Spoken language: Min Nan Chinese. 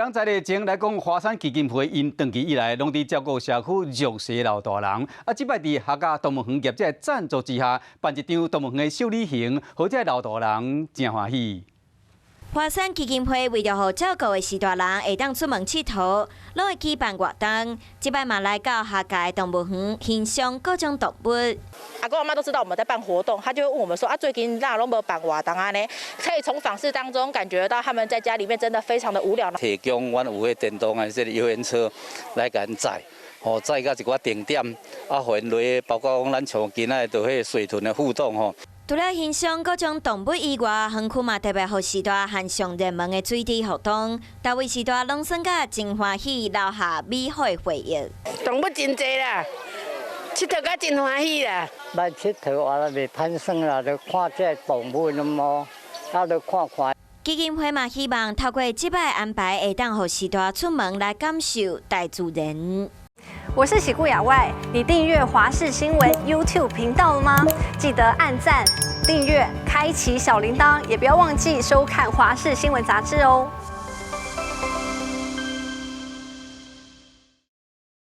人在日前來講，華山基金會𪜶長期以來攏佇照顧社區弱勢老大人。啊，這擺佇客家動物園業者贊助之下，辦一場動物園的小旅行，予這老大人誠歡喜。華山基金會為著予照顧的序大人會當出門𨑨迌，攏會舉辦活動。這擺嘛來到客家動物園欣賞各種動物。阿公阿嬤都知道我們在辦活動，他就會問我們說：啊，最近哪攏無辦活動按呢？可以從訪視當中感覺到他們在家裡面真的非常的無聊。提供阮有彼電動的這个遊園車來共𪜶載，吼載到一寡定點，啊，予𪜶落，包括講咱像今仔日就彼水豚的互動吼。除了欣賞各種動物以外，園區嘛特別予序大和上熱門的水滴活動，逐位序大攏耍甲真歡喜，留下美好的回憶。動物真濟啦，𨑨迌甲真歡喜啦。來𨑨迌啊，袂歹耍啦，就看這動物麼，啊，就看看。基金會嘛希望透過這擺安排，會當予序大出門來感受大自然。我是喜顧雅外，你訂閱華視新聞 YouTube 頻道了嗎？記得按讚、訂閱、開啟小鈴鐺，也不要忘記收看華視新聞雜誌哦。